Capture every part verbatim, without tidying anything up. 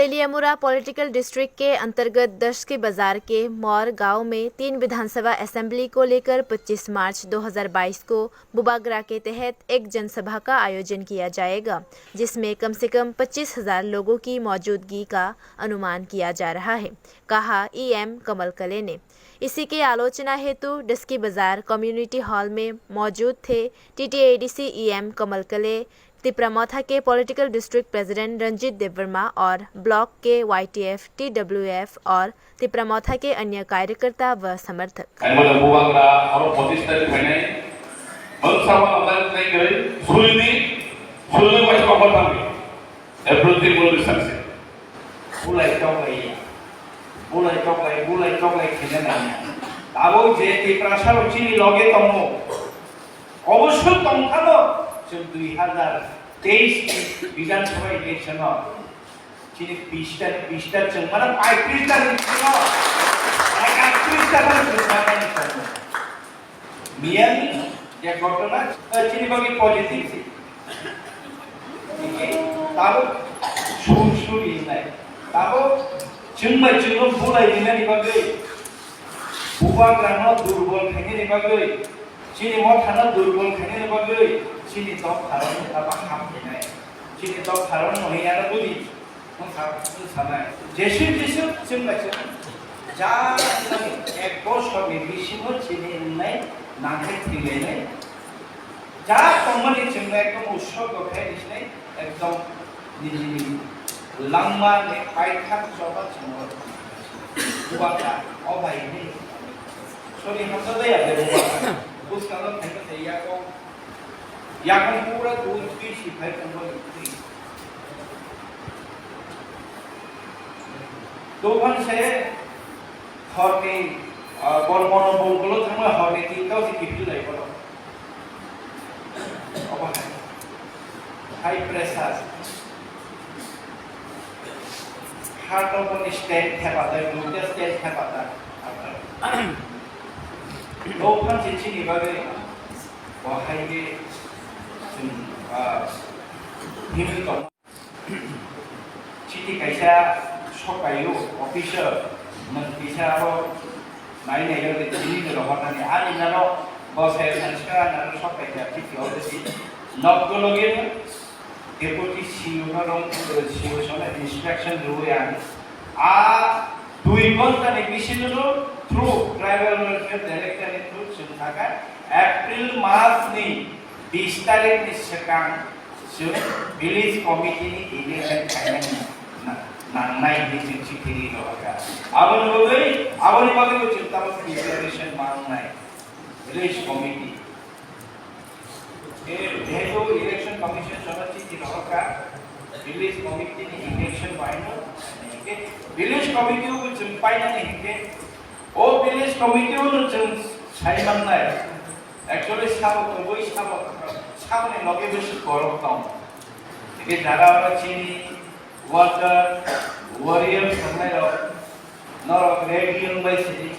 Teliamura political district के अंतर्गत दशकी बाजार के मौर गांव में तीन विधानसभा असेंबली को लेकर पच्चीस मार्च दो हज़ार बाईस को बुबागरा के तहत एक जनसभा का आयोजन किया जाएगा, जिसमें कम से कम पच्चीस हज़ार लोगों की मौजूदगी का अनुमान किया जा रहा है, कहा ईएम कमल कले ने। इसी की आलोचना हेतु डस्की बाजार कम्युनिटी हॉल में मौजूद थे टीटीएडीसी ईएम कमल कले, तिपरा मोथा के पॉलिटिकल डिस्ट्रिक्ट प्रेसिडेंट रंजीत देववर्मा और ब्लॉक के वाईटीएफ, टीडब्ल्यूएफ और तिपरा मोथा के अन्य कार्यकर्ता व समर्थक। Ang bono bubagra oro pochis tarikh phainai. Bwskango ang tei gari suri di, suri di bai kok bwtang di. Everything will be success. Bulai toklai ya. Bulai toklai, bulai toklai khaina nangya. Abo je Tiprasa rok chini loge tongo. Obosho tongthano chwng dui hazar teis ni Bidhan Sabha election o chini bis ta, bis ta chwng mano paitris ta ni bisingo ekatris ta phano chwng manani tongo. Miyani je ghotona, eh, chini bagwi positive se. Tini tabuk sur sur inai. Tabuk chwng bai chwngno bulai rinani bagwi, bubagrano durbol khainani bagwi, chini mothano durbol khainani bagwi, chini dopharokno tabuk ham khainai. Chini dopharokno hwnwi ano budi. Wngkha, wngkha nai. Jesu, Jesu, chwng bai chwng. Ja, wngmani ek bosorni bisingo chini wngnai, nangkhe thwilainai. Ja, tongmani chwngno ekdom utsorgo khe rijnai, ekdom nijini langmani paithak choba chwngno. Bubakra, o bai hwnwi. Sorry, hamjakya de bubakra. Bwskango phaikha se yago. Yakung pura dui twi si phai tongmani twi. Dophani se horni, ah, bol mono bol bolo thangma horni tin tao se kiphil lai bolo. Obo hai. High pressure. Heart of the stent thepa tai, glucose stent thepa tai. Dophani se chini bagwi. Bo hai khe chwng, ah, himwi tong. Chiti kaisa sokaio, officer, mwng kisa abo nai nai yo de chini de rohornani. Ani nano bo sai sanskar nano sokai da chiti already. Nok dologe Deputy C E O no rong, C E O sono instruction rwui ang a dui ghonta ni bisingo through Tribal Welfare Director ni through chwng thaka April mas ni bis tarikh ni swkang chwng village committee ni election khainani na-, nangnai hinwi chwng chithi ri rohorkha. Aboni bagwi, aboni bagwi bo chwng tabuk preparation mangnai village committee. Jehetu election commission sono chithi rohorkha, village committee ni election baino, village committee o chwng painani hinkhe, o village committee o no chwng sai mannai. Actually sabo kwbwi sabo, saboni loge bwswk borok tong. Hinkhe jara oro chini worker, warrior thangnairok, norok ready wngbai sidi.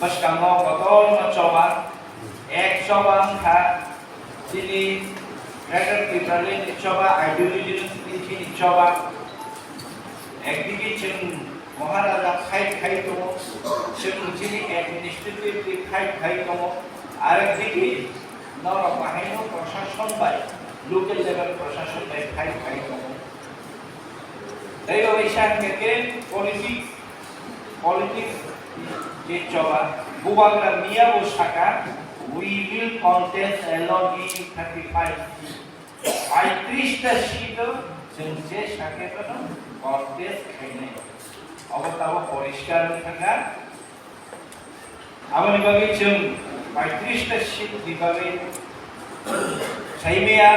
Bwskango kotorma choba, ek choba wngkha chini Greater Tipraland ni choba, ideology ni chini choba. Ekdigi chwng Maharaja fight khai tongo, chwng chini administrative fight khai tongo, arekdigi norok bahaino prashason bai, local level prashason bai fight khai tongo. Tei bo kaisa hwnkhe khe politics, politics je choba, bubagra miya bo saka, "We will contest alone in thirty-five seats." Paitris ta seat o chwng je saka bono contest khainai. Obo tabo poriskar wng thangkha. Aboni bagwi chwng paitris ta seat ni bagwi saimaya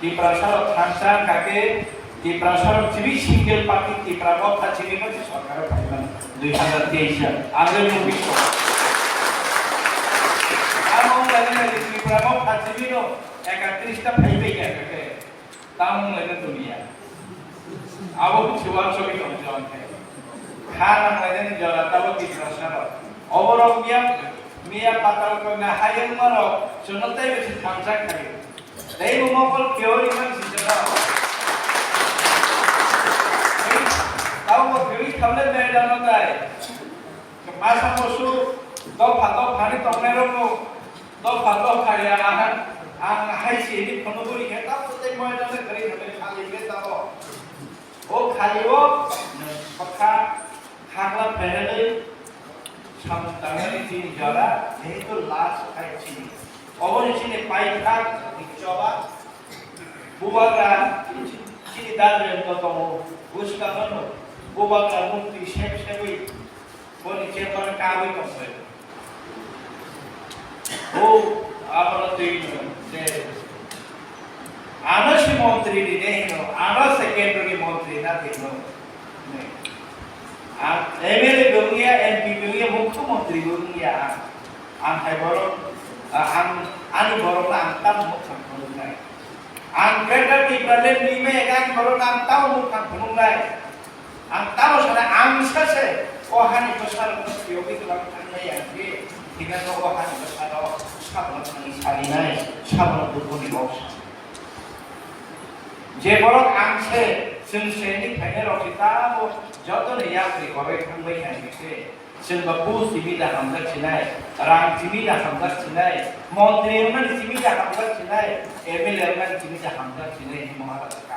Tiprasa rok thansa kake Tiprasa rok chini single party Tipra Motha chini no sorkar o phaiman dui hazar teis ya. Ang le nugwi tongo. Amo wngkha nini Tipra Motha chini no ekatris ta phaibai ya kake. Tamung laina dunia. Abo khe uansugwi tong jora khe. Kha nang lainani jora tabo Tiprasa rok. Oborok miya, miya patal kona hayungma rok chwngno teibo se thansa khaio. Teibo mokol keori man sisa Tamo kwrwi thamle merdano tai. Masa musu dopha dopha ni tongnai rokno dopha dopha ya ang, ang hai se ni phone buri khe tamo tei merdano kwrwi thamle khali khe tamo. O khali o kha khagla pherelwi samung tangnani chini jora, jehetu last khai chini. Oboni chini paithak ni choba, bubagra chini dal rem to tongo, buskang no bubagra mukti sep sepwi boni chamber kabwi tongkhe. O, abono twi hino, je, ano si montri ni ne hino, ano secondary montri na twi hino. Ang M L A bo wngya, M P bo wngya, mukhyamantri bo wngya ang. Ang hai borok, ah, ang, ani borok na ang tam mukhang phunuknai. Ang Greater Tipraland ni me ang borok na ang tam mukhang phunuknai. Ang tamo sana ang sase o hani bwsarokno phiyogwi kwbang thangnai ang khe, hingkhe o hani bwsarok sabono thangwi salinai, sabono dukhuni kok sa. Je borok ang se, chwng se hinwi khainai rok se tamo jotoni yapri koroi thangbai hai khe, chwng ba bu simi da hamjak sinai, rang simi da hamjak sinai, montri wngmani simi da hamjak sinai, M L A wngmani simi da hamjak sinai, hinwi Maharaj.